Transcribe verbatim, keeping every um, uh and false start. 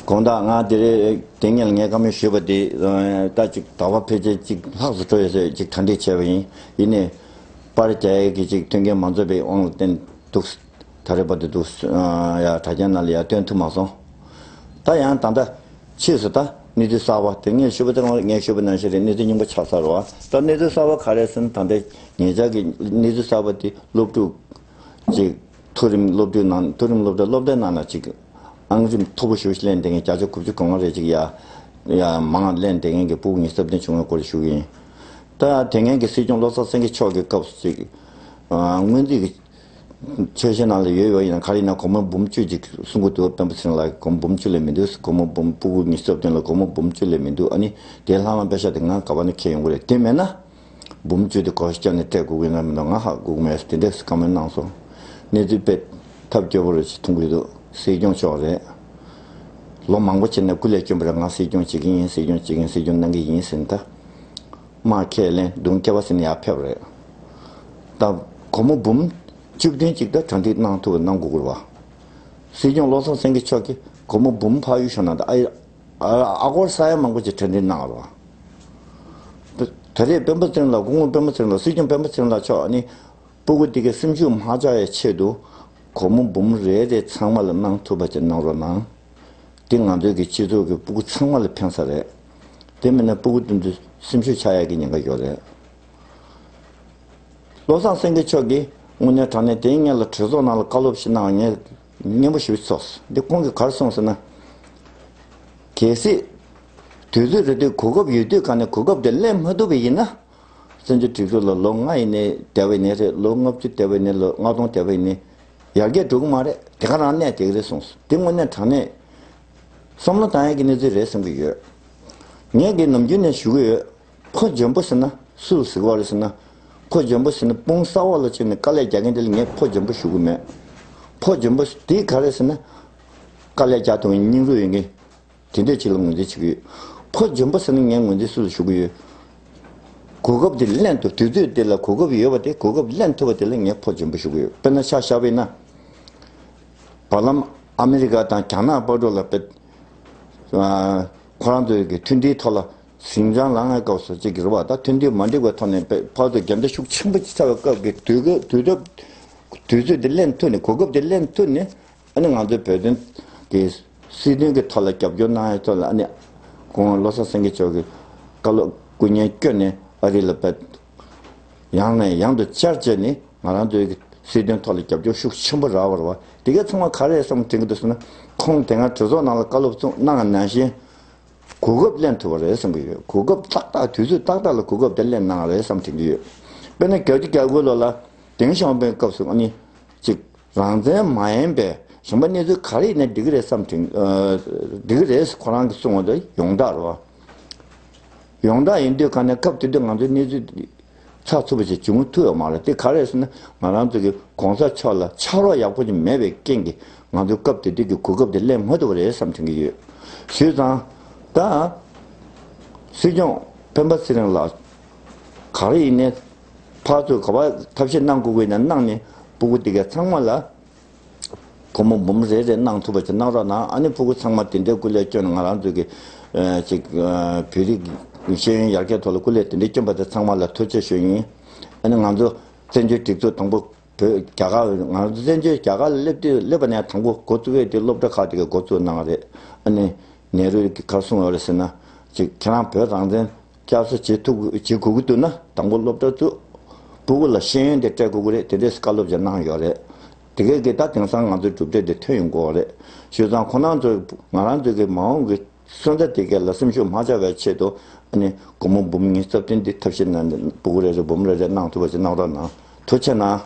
དགོངས་དག། ང་དེ་རིང་དེ་ངས་ངས་བཀའ་མོལ་ཞུས་པ་དེ་ད་ཅིག་ཟླ་བ་ཕལ་ཆེར་གཅིག་ལྷག་ཙམ་འགྲོ་ཡོད་ཟེར་ཅིག་གྲ་སྒྲིག་བྱས་པ་ཡིན། ཡིན་ནའི་པར་རྒྱག་ཡས་ཀྱི་ཅིག་མཐུན་རྐྱེན་མ་འཛོམས་པའི་དབང་ལ་བརྟེན་འདུག་ད་རེས་བར་དུ་འདུག་ཡ་དྲ་རྒྱ་ནང་ལ་ཡ་སྟོན་ཐུབ་མ་སོང་། ད་ཡང་ད་ལྟ་ཕྱིས་སུ་ད་གནས་ཚུལ་གསར་པ་དེ་ངས་ཞུས་པ་དེ་ངས་ཞུས་པ་ནང་བཞིན་རེད། གནས་ཚུལ་རྙིང་པ་ཆགས་ཚར་བ། ད་གནས་ཚུལ་གསར་པ་ག་རེ་ཟེར་ན་ད་ལྟ་ངེད་ཅག་གི་གནས་ཚུལ་གསར་པ་དེ་སློབ་ཕྲུག་ཅིག་མཐོ་རིམ་སློབ་གྲྭའི་ནང་མཐོ་རིམ་སློབ་གྲྭ་སློབ་གྲྭའི་ནང་ན་ཅིག་ཨང་རིམ་མཐོ་པོ་ཞིག་ལེན་བསྡད་མཁན་བརྒྱ་ཆ་དགུ་བཅུ་གོ་ལྔ་རེ་ཅིག་ཡ་ཡ་མང་ལེན་བསྡད་མཁན་གྱི་སྤུ་གུ་ཉི་ཤུ་རྩ་བདུན་བྱུང་བའི་སྐོར་ཞུ་གི་ཡིན། ད་དེ་སྔོན་གྱི་སྲིད་སྐྱོང་བློ་བཟང་སེང་གེ་མཆོག་གི་སྐབས་སུ་ཅིག་སྔོན་རྩིས་ཀྱི་ཆོས་གཞི་ནང་ལ་ཡོད་ཡོད་ཡིན་ན་ག་རེ་ཡིན་ན་སྒོར་མོ་འབུམ་བཅུ་ཅིག་གསུང་གི་འདུག་སྤེན་པ་ཚེ་རིང་ལགས་ཀྱིས་སྒོར་མོ་འབུམ་བཅུ་ལས་མི་འདུག་སྒོར་མོ་འབུམ་སྤུ་གུ་ཉི་ཤུ་རྩ་བདུན་ལ་སྒོར་མོ་འབུམ་བཅུ་ལས་མི་འདུག་ཨ་ནི་དེ་ལྷག་མ་པེ་ཤག་དེ་ང་ག་པ་ནས་འཁྱེར་ཡོང་གི་རེད། དེ་མེད་ན། འབུམ་བཅུ་དེ་སྒོར་བཅོ་ནས་སྤྲད་དགོས་ཀྱི་ཡོད་ན་མི་འདུག་ང་ཧ་གོ་གི་མེད་དེ་འདྲས་བཀའ་མོལ་གནང་སོང་། གནས་ཚུལ་དཔེ་ཐབས་སྐྱོ་པོ་རེ་ཞིག་མཐོང་གི་འདུག་སྲིད་སྐྱོང་མཆོག་རེད། ལོ་མང་པོ་བྱས་ནས་སྐུ་ལས་བསྐྱོན་པ་རེད། ང་སྲིད་སྐྱོང་བྱེད་ཀྱི་ཡིན། སྲིད་སྐྱོང་བྱེད་ཀྱི་ཡིན། སྲིད་སྐྱོང་གནང་གི་ཡིན་ཟེར་ནས་ད། དམག་ཁས་ལེན་མདུང་སྐྱེལ་བ་ཟེར་ནས་ཡར་ཕེབས་རེད། ད་སྒོར་མོ་འབུམ་བཅུ་བདུན་ཅིག་ད་གྲ་སྒྲིག་གནང་ཐུབ་པ་གནང་དགོས་ཀྱི་རེད་བ། སྲིད་སྐྱོང་བློ་བཟང་སེང་གེ་མཆོག་གིས་སྒོར་མོ་འབུམ་ཕར་གཡུག་ཤོག་གནང་ད་ཨ་ཨ་སྒོར་ས་ཡ་མང་པོ་ཅིག་གྲ་སྒྲིག་གནང་བ་རེད་བ། ད་རེས་སྤེན་པ་ཚེ་རིང་ལགས་སྐུ་ངོ་སྤེན་པ་ཚེ་རིང་ལགས་སྲིད་སྐྱོང་སྤེན་པ་ཚེ་རིང་ལགས་མཆོག་ནི། སྤུ་གུ་དེ་གའི་སེམས་ཤུགས་མ་ཆག་ཡའི་ཆེད་དུ། སྒོར་མོ་འབུམ་རེ་རེ་ཚང་མ་ལ་གནང་ཐུབ་པ་ཅིག་གནང་རོགས་གནང་། དེ་ང་ཚོའི་གི་སྤྱི་ཚོགས་ཀྱི་སྤུ་གུ་ཚང་མ་ལ་ཕན་ས་རེད། དེ་མིན་ན་སྤུ་གུ་དེ་ཚོ་སེམས་ཤུགས་ཆག་ཡ་གི་ཉེན་ཁ་ཡོད་རེད། བློ་བཟང་སེང་གེ་མཆོག་གིས་དངོས་གནས་དྲང་གནས་དེའི་སྔོན་ལ་གྲོས་ཚོགས་ནང་ལ་བཀའ་སློབ་ཞིག་གནང་བ་ངས་སྙན་པོ་ཞིག་ཚོར། འདི་ཁོང་གིས་ག་རེ་གསུངས་ཟེར་ན། གལ་སྲིད་དུས་ཚོད་རེ་དུས་གོ་སྐབས་ཡོད་དུས་ག་ནས་གོ་སྐབས་དེ་ལེན་མ་ཐུབ་པ་ཡིན་ན། བཙན་བྱོལ་སྒྲིག་འཛུགས་ལ་ལོ་ལྔ་ཡིན་ནའི་བསྡད་པ་ཡིན་ནའི་རེད། ལོ་ལྔ་བཅུ་བསྡད་པ་ཡིན་ནའི་ལོ་ལྔ་སྟོང་བསྡད་པ་ཡིན་ནའི་ཡར་རྒྱས་འགྲོ་གི་མ་རེད། དེ་ག་རང་གནས་བསྡད་ཀྱི་རེད་གསུངས། དེ་དངོས་གནས་དྲང་གནས་བསམ་བློ་བཏང་ཡག་གི་གནས་ཚུལ་རེད་བསམ་གྱི་ཡོད། ངས་གི་ནམ་རྒྱུན་ནས་ཞུ་གི་ཡོད། ཕོ་འཇོན་པོ་ཟེར་ན་སུ་ལ་ཟེར་གི་རེད་ཟེར་ན། ཕོ་འཇོན་པོ་ཟེར་ན་དཔུང་གསར་བ་ལ་བཅུག་ནས་དཀའ་ལས་རྒྱག་མཁན་དེ་ལ་ངས་ཕོ་འཇོན་པོ་ཞུ་གི་མེད། ཕོ་འཇོན་པོ་དེ་ག་རེ་ཟེར་ན། དཀའ་ལས་རྒྱག་ཐུབ་མཁན་སྙིང་རུས་ཡོད་མཁན། དེ་འདྲས་ཅིག་ལ་ངོས་འཛིན་བྱེད་ཀྱི་ཡོད། ཕོ་འཇོན་པོ་ཟེར་ན་ངས་ངོས་འཛིན་སུ་ལ་ཞུ་གི་ཡོད། གོ་སྐབས་དེ་ལེན་ཐུབ། དུས་ཚོད་དེ་ལ་གོ་སྐབས་ཡོད་པ་དེ་གོ་སྐབས་ལེན་ཐུབ་པ་དེ་ལ་ངས་ཕོ་འཇོན་པོ་ཞུ་གི་ཡོད། དཔེར་ན་ཆ་བཞག་པ་ཡིན་ན། བར་ལམ་ཨ་མི་རི་ཀ་དང་རྒྱ་ནག་བར་དུ་ལ་དཔེ། ཁོ་རང་ཚོའི་གི་མཐུན་སྒྲིལ་ཐོག་ལ་ཟིང་ཆ་ལངས་པའི་སྐབས་སུ་གཅིག་གི་རེད་བ། ད་མཐུན་སྒྲིལ་མ་འགྲིག་པའི་ཐོག་ནས་དཔེ་ཕར་ཚུར་འགལ་ཟླ་ཤུགས་ཆེན་པོ་ཅིག་ཆགས་པའི་སྐབས་ཀྱི་དུས་སྐབས་དུས་སྐབས་དུས་ཚོད་དེ་ལེན་ཐུབ་ནས་གོ་སྐབས་དེ་ལེན་ཐུབ་ནས། ཨ་ནི་ང་ཚོའི་བོད་དོན་གྱི་སྲིད་དོན་གྱི་ཐོག་ལ་རྒྱབ་སྐྱོར་གནང་ཡའི་ཐོག་ལ་ཨ་ནི་ཁོང་བློ་བཟང་སེང་གེ་མཆོག་གིས་བཀའ་སློབ་སྐུ་ཉིད་བསྐྱོན་ནས་ཨ་རི་ལ་ཕེབས། ཡང་ནས་ཡང་དུ་བཅར་བྱས་ནས་ང་རང་ཚོའི་སྲིད་དོན་ཐོག་ལ་རྒྱབ་སྐྱོར་ཤུགས་ཆེན་པོ་རག་པ་རེད་བ། དེ་གའི་ཚང་མ་ག་རེ་བསམ་དྲན་གྱི་འདུག་ཟེར་ན། ཁོང་དེ་སྔ་གྲོས་ཚོགས་ནང་ལ་བཀའ་སློབ་གསུངས་གནང་བ་ནང་བཞིན་གོ་སྐབས་ལེན་ཐུབ་པ་རེད་བསམ་གྱི་ཡོད། གོ་སྐབས་ཏག་ཏག་དུས་ཚོད་ཏག་ཏག་ལ་གོ་སྐབས་དེ་ལེན་གནང་བ་རེད་བསམ་དྲན་གྱི་ཡོད། དཔེར་ན་བརྒྱད་ཅུ་གྱ་དགུ་ལོ་ལ་ཏེང་ཞའོ་ཕིང་སྐབས་སུ་ཨ་ནི། གཅིག་རང་བཙན་མ་ཡིན་པའི་གཞན་པ་གནས་ཚུལ་ག་རེ་ཡིན་ན་འགྲིག་གི་རེད་བསམ་དྲན། ཨ། འགྲིག་གི་རེད། ཁོ་རང་གིས་གསུངས་པ་དེ་ཡོངས་གྲགས་རེད་བ། ཡོངས་གྲགས་ཡིན་དུས་ག་ནས་སྐབས་དེ་དུས་ང་ཚོའི་གནས་ཚུལ་ཆགས་ཐུབ་པ་ཞིག་བྱུང་ཐུབ་ཡོད་མ་རེད། དེ་ག་རེ་རེད་ཟེར་ན་ང་རང་ཚོ་གི་གོང་ས་མཆོག་ལ་ཕྱག་རོགས་ཡག་པོ་ཞིག་མེད་པའི་རྐྱེན་གྱིས་ང་ཚོའི་སྐབས་དེ་དུས་ཀྱི་གོ་སྐབས་དེ་ལེན་མ་ཐུབ་པ་རེད་བསམ་དྲན་གྱི་ཡོད། བྱས་ཙང་ད་སྲིད་སྐྱོང་སྤེན་པ་ཚེ་རིང་ལགས་ག་རེ་ཡིན་ནའི་ཕར་ཚུར་ག་པར་ཐབས་ཤེས་གནང་དགོས་ཀྱི་ཡིན་ན་གནང་ནས་སྤུ་གུ་དེ་ག་ཚང་མ་ལ། སྒོར་མོ་འབུམ་རེ་རེ་གནང་ཐུབ་པ་ཅིག་གནང་རོགས་གནང་། ཨ་ནི་ཕྲུ་གུ་ཚང་མ་དེ་འདྲའི་སྐུ་ལས་བསྐྱོན་ནས་ང་རང་ཚོའི་གི་ཨ་ཅིག་ཨ་བོད་རིགས་ཤེས་ཡོན་ཡར་རྒྱས་ཐོག་ལ་སྐུ་ལས་དེ་འདྲའི་བསྐྱོན་པ་དེ་ཚང་མ་ལ་ཐུགས་རྗེ་ཆེ་ཞུ་ཡིན། ཨ་ནི་ང་ཚོ་བཙན་བྱོལ་སྒྲིག་འཛུགས་དང་པོ་བོད་རྒྱ་གར། ང་ཚོ་བཙན་བྱོལ་རྒྱ་གར་ལ་སླེབས་དུས་སླེབས་པ་ནས་དང་པོ་འགོ་བཙུགས་ཡས་དེ་སློབ་གྲྭ་ཁག་དེ་གའི་འགོ་བཙུགས་གནང་བ་རེད། ཨ་ནི་ནེ་རུ་གིས་ག་རེ་གསུངས་ཡོད་རེད་ཟེར་ན། ཅིག་ཁྱེད་རང་བོད་རང་བཙན་བསྐྱར་གསོ་བྱེད་ཐུབ་བྱེད་དགོས་ཀྱི་འདུག་ན་དང་པོ་སློབ་གྲྭ་བཙུགས། ཕྲུ་གུ་ལ་ཤེས་ཡོན་དེ་སྤྲད་དགོས་ཀྱི་རེད། དེ་འདྲས་བཀའ་སློབ་ཅིག་གནང་ཡོད་རེད། དེ་གས་ཀྱིས་ད་དེང་སང་ང་ཚོའི་གྲུབ་འབྲས་དེ་ཐོན་ཡོང་གི་ཡོད་རེད། བྱས་ཙང་ཁོང་རྣམ་ཚོ་ང་རང་ཚོའི་གི་མ་འོངས་ཀྱི་སོན་རྩ་དེ་གས་ལ་སེམས་ཤུགས་མ་ཆག་པའི་ཆེད་དུ་ཨ་ནི་སྒོར་མོ་འབུམ་ཉི་ཤུ་རྩ་བདུན་འདི་ཐབས་ཤེས་གནང་ནས་ཕྲུ་གུ་རེ་རེ་འབུམ་རེ་རེ་གནང་ཐུབ་པ་ཅིག་གནང་རོགས་གནང་། ཐུགས་རྗེ་གནང་།